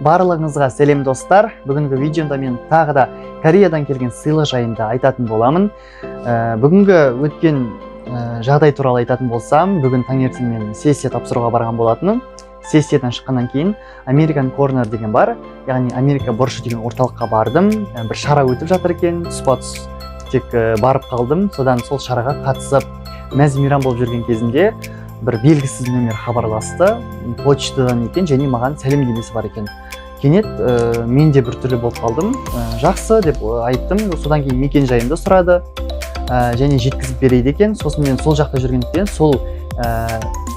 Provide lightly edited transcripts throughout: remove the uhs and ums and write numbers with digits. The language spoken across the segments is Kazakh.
Барлығыңызға сәлем, достар. Бүгінгі видеомда мен тағы да Кореядан келген сыйлық жайында айтатын боламын. Бүгінгі өткен жағдай туралы айтатын болсам, бүгін таңертең мен сессия тапсыруға барған болатынмын. Сессиядан шыққаннан кейін American Corner деген бар, яғни Америка бұрышы деген орталыққа бардым. Бір шара өтіп жатыр екен, тұспа тұс тек барып қалдым. Содан сол шараға қатысып, мәз мейрам болып жүрген кезімде бір белгісіз нөмер хабарласты, почтадан екен, және маған сәлемдемесі бар екен. Кенет мен де біртүрлі болып қалдым. Жақсы деп айттым. Содан кейін мекен жайымды сұрады, және жеткізіп береді екен. Сосын мен сол жақта жүргендіктен сол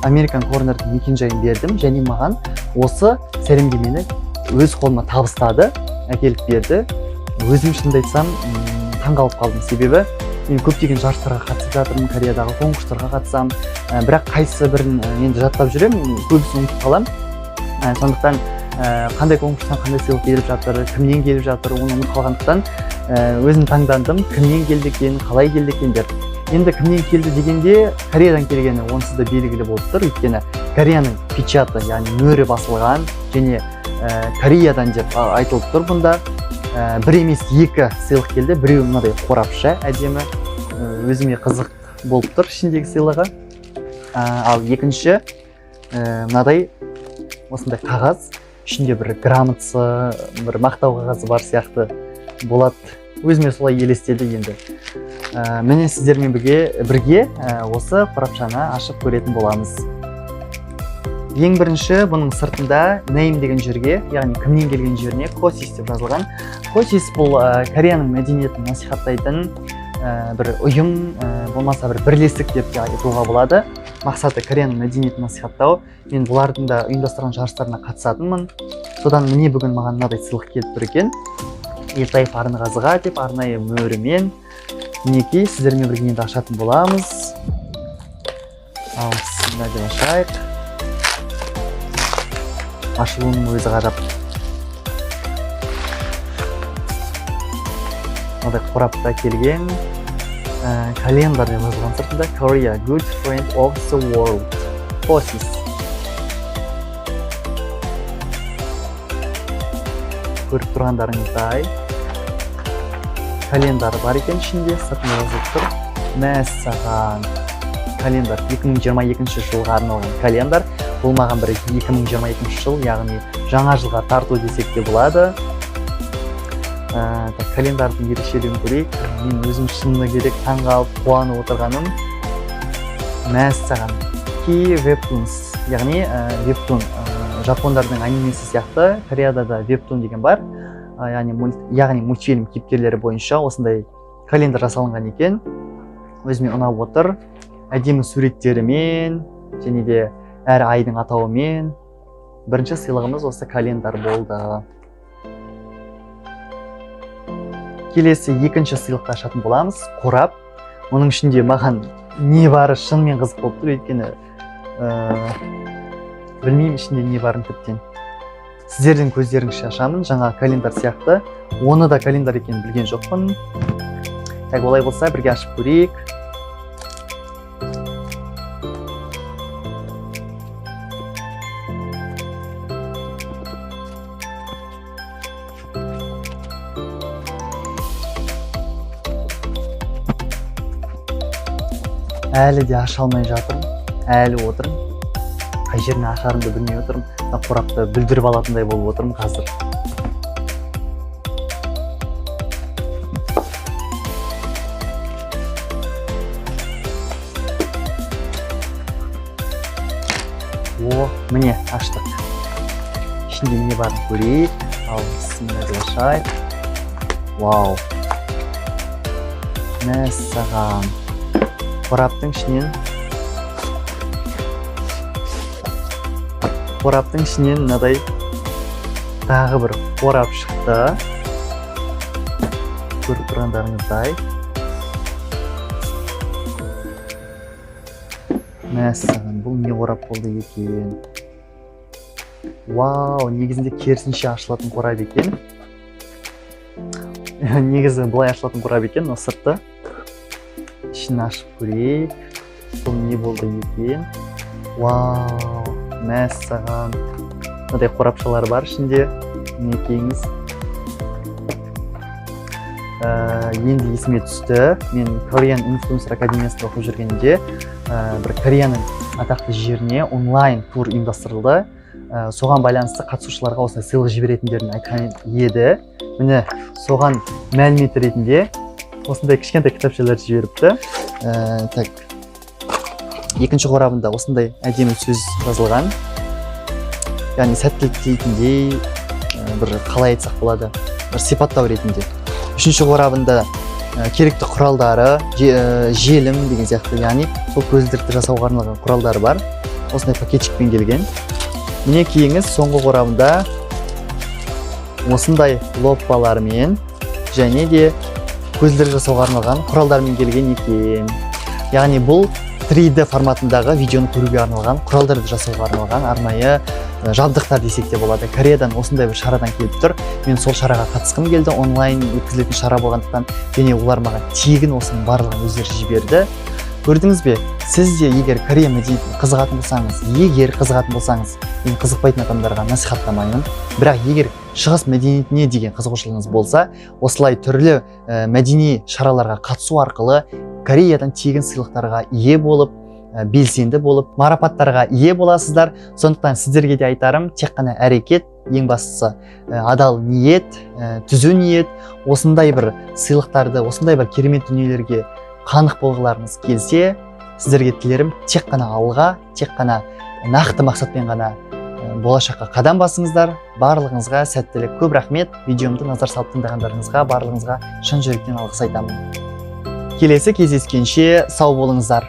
American Corner'дың мекен жайын бердім, және маған осы сәлемдемені өз қолыма табыстады, әкеліп берді. Өзім шынымды айтсам, таңғалып қалдым, себебі мен көптеген жарыстарға қатысып жатырмын, Кореядағы конкурстарға қатысамын, бірақ қайсы бірін енді жаттап жүремін, көбісін ұмытып қаламын. Сондықтан қандай конкурстан қандай сыйлық келіп жатыр, кімнен келіп жатыр, оны ұмытып қалғандықтан, өзім таңдандым, кімнен келді екен, қалай келді екен деп. Енді кімнен келді дегенде, Кореядан келгені онсыз да белгілі болып тұр, өйткені Кореяның печаты, яғни мөрі басылған, және Кореядан деп айтылып тұр бұнда. Бір емес, екі сыйлық келді. Біреуі мынадай қорапша, әдемі, өзіме қызық болып тұр ішіндегі сыйлығы. Ал екінші мынадай осындай қағаз, ішінде бір грамотасы, бір мақтау қағазы бар сияқты болады, өзіме солай елестеді енді. Міне, сіздермен бірге осы қорапшаны ашып көретін боламыз. Ең бірінші бұның сыртында name деген жерге, яғни кімнен келген жеріне Косис деп жазылған. Косис бұл Кореяның мәдениетін насихаттайтын бір ұйым, болмаса бір бірлестік деп те айтуға болады. Мақсаты Кореяның мәдениетін насихаттау. Мен бұлардың да ұйымдастырған жарыстарына қатысатынмын. Содан міне, бүгін маған мынадай сыйлық келіп тұр екен. Елтаев Арынғазыға деп арнайы мөрімен. Мінекей, сіздермен бірге енді ашатын боламыз. Ал, бісміллә деп ашайық. Ашылуының өзі ғажап. Мынадай қорапта келген, календарь деп жазылған сыртында. Korea, good friend of the world. Kosis. Көріп тұрғандарыңыздай календарь бар екен ішінде, сыртында жазылып тұр. Мәссаған, календарь 2022 жылға арналған календарь. Бұл маған бір 2022 жыл, яғни жаңа жылға тарту десек те болады. Так, календардың ерекшелігін көрейік. Мен өзім шыны керек таңғалып, қуанып отырғаным. Мәссаған, Key Webtoons, яғни вебтун, жапондардың анимесі сияқты Кореяда да вебтун деген бар. Яғни мультфильм кейіпкерлері бойынша осындай календарь жасалынған екен. Өзіме ұнап отыр, әдемі суреттерімен және де әр айдың атауымен. Бірінші сыйлығымыз осы календарь болды. Келесі екінші сыйлықты ашатын боламыз, қорап. Оның ішінде маған не бары шынымен қызық болып тұр, өйткені білмеймін ішінде не барын тіптен. Сіздердің көздеріңізше ашамын, жаңа календарь сияқты. Оны да календарь екенін білген жоқпын. Так, олай болса бірге ашып көрейік. Әлі де аша алмай жатырмын, әлі отырмын. Қай жерін ашарымды білмей отырмын. Мына қорапты бүлдіріп алатындай болып отырмын қазір. О, міне, аштық. Ішінде не барын көрейік. Ал, бісміллә деп ашайық. Вау, мәссаған, қораптың ішінен мынадай тағы бір қорап шықты, көріп тұрғандарыңыздай. Мәссаған, бұл не қорап болды екен? Вау, негізінде керісінше ашылатын қорап екен. Негізі былай ашылатын қорап екен, но сырты. Ішін ашып көрейік, бұл не болды екен? Вау, мәссаған, мынадай қорапшалар бар ішінде. Мінекейіңіз. Енді есіме түсті, мен Korean Influencer Академиясында оқып жүргенде бір Кореяның атақты жеріне онлайн тур ұйымдастырылды. Соған байланысты қатысушыларға осындай сыйлық жіберетіндерін айтқан еді. Міне, соған мәлімет ретінде осындай кішкентай кітапшалар жіберіпті. Так, екінші қорабында осындай әдемі сөз жазылған, яғни сәттілік тілейтіндей, бір қалай айтсақ болады, бір сипаттау ретінде. Үшінші қорабында керекті құралдары, желім деген сияқты, яғни сол көзілдірікті жасауға арналған құралдары бар. Осындай пакетчикпен келген. Мінекейіңіз, соңғы қорабында осындай лоппалармен және де көзілдірік жасауға арналған құралдармен келген екен. Яғни бұл 3D форматындағы видеоны көруге арналған құралдарды жасауға арналған арнайы жабдықтар десек те болады. Кореядан осындай бір шарадан келіп тұр. Мен сол шараға қатысқым келді, онлайн өткізілетін шара болғандықтан, және олар маған тегін осының барлығын өздері жіберді. Көрдіңіз бе? Сіз де егер Корея мәдениетіне қызығатын болсаңыз, егер қызығатын болсаңыз, мен қызықпайтын адамдарға насихаттамаймын, бірақ егер шығыс мәдениетіне деген қызығушылығыңыз болса, осылай түрлі мәдени шараларға қатысу арқылы Кореядан тегін сыйлықтарға ие болып, белсенді болып, марапаттарға ие боласыздар. Сондықтан сіздерге де айтарым: тек қана әрекет, ең бастысы адал ниет, түзу ниет. Осындай бір сыйлықтарды, осындай бір керемет дүниелерге қанық болғыларыңыз келсе, сіздерге тілерім: тек қана алға, тек қана нақты мақсатпен ғана болашаққа қадам басыңыздар. Барлығыңызға сәттілік! Көп рахмет видеомды назар салып тыңдағандарыңызға, барлығыңызға шын жүректен алғыс айтамын. Келесі кездескенше сау болыңыздар!